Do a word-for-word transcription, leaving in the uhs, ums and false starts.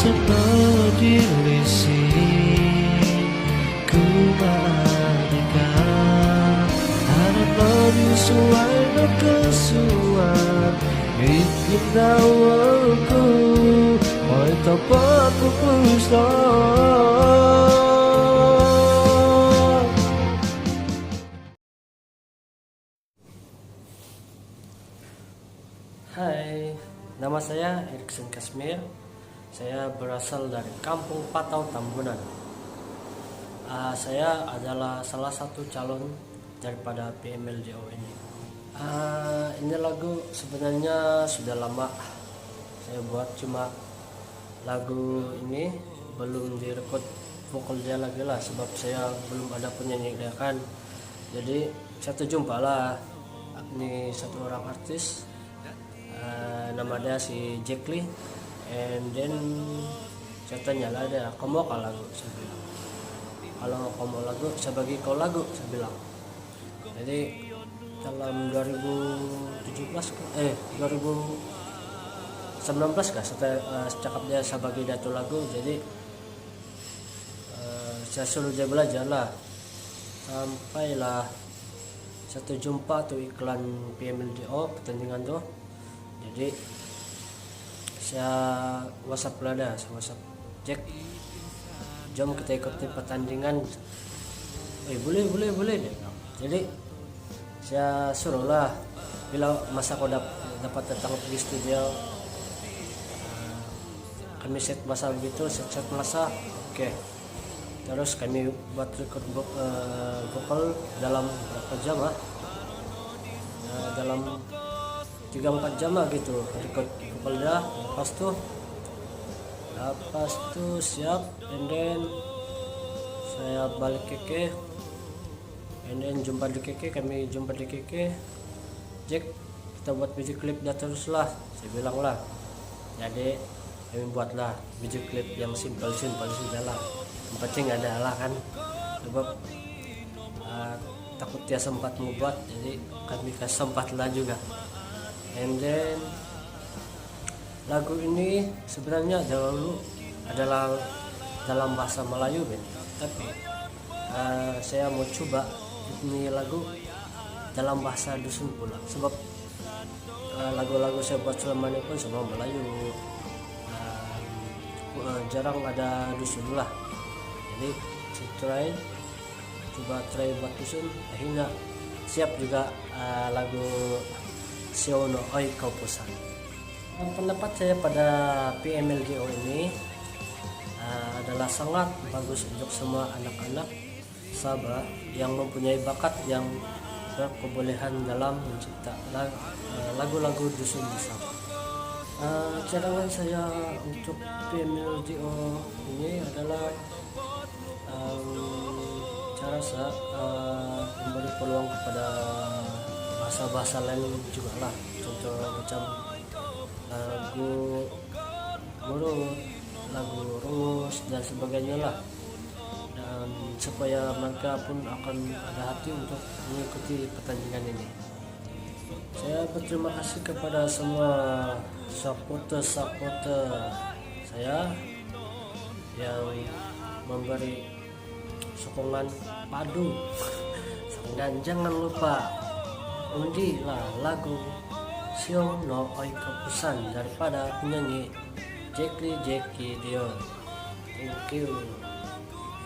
Semua diri si ku maafkan. I don't love you, so I don't curse you out. If you know aku, oi, tak apa aku push. Hai, nama saya Erikson Kasmir. Saya berasal dari Kampung Patau, Tambunan. Ah, saya adalah salah satu calon daripada P M L D O ini. Ah, ini lagu sebenarnya sudah lama saya buat, cuma lagu ini belum direkod vokal dia lagi lah, sebab saya belum ada penyanyi dia kan. Jadi, saya terjumpa lah ni satu orang artis, ah, nama dia si Jack Lee. And then, saya tanya lah dia, "Kau mau kah lagu?" Saya bilang, "Kalau kau mau lagu, saya bagi kau lagu," saya bilang. Jadi, dalam dua ribu tujuh belas ke, eh, dua ribu sembilan belas kah, saya, eh, cakap dia, saya bagi dia tu lagu. Jadi, eh, saya suruh dia belajar lah. Sampailah satu jumpa tu iklan P M L D O, pertandingan tu. Jadi, saya WhatsApp lah dia, saya WhatsApp, "Jack, jom kita ikuti pertandingan." "Eh, boleh, boleh, boleh," dia bilang. Jadi, saya suruh lah. Bila masa aku dap-, dapat datang pergi studio, eh, kami set masa begitu, set-set masa. Okey. Terus kami buat rekod vo-, eh, vokal dalam berapa jam, ah? Eh, dalam tiga empat jam lah gitu, rekod vokal dia. Lepas tu, lepas tu siap, and then saya balik K K, and then jumpa di K K, kami jumpa di K K. "Jack, kita buat video klip dah terus lah," saya bilang lah. Jadi, kami buatlah video klip yang simple-simple saja lah. Yang penting ada lah kan. Sebab, ah, takut dia sempat mau buat, jadi kami kasih sempat lah juga. And then, lagu ini sebenarnya dahulu adalah dalam bahasa Melayu, Ben. Tapi, ah, saya mau cuba ini lagu dalam bahasa Dusun pula. Sebab, ah, lagu-lagu saya buat selama ni pun semua Melayu. Ah, ah, jarang ada Dusun lah. Jadi, saya try, cuba try buat Dusun. Akhirnya siap juga, ah, lagu Siu No Oi Kau Pusan. Pendapat saya pada P M L D O ini, ah, adalah sangat bagus untuk semua anak-anak Sabah yang mempunyai bakat, yang berkebolehan dalam mencipta la-, ah, lagu-lagu Dusun di Sabah. Ah, cadangan saya untuk P M L D O ini adalah, em, saya rasa, eh, memberi peluang kepada bahasa-bahasa lain juga lah. Contoh macam lagu Murut, lagu Rungus dan sebagainya lah. Dan supaya mereka pun akan ada hati untuk mengikuti pertandingan ini. Saya berterima kasih kepada semua supporter-supporter saya yang memberi sokongan padu. Dan jangan lupa, undilah lagu Siu No Oi Kau Pusan daripada penyanyi Jack Lee Jackie Dion. Thank you.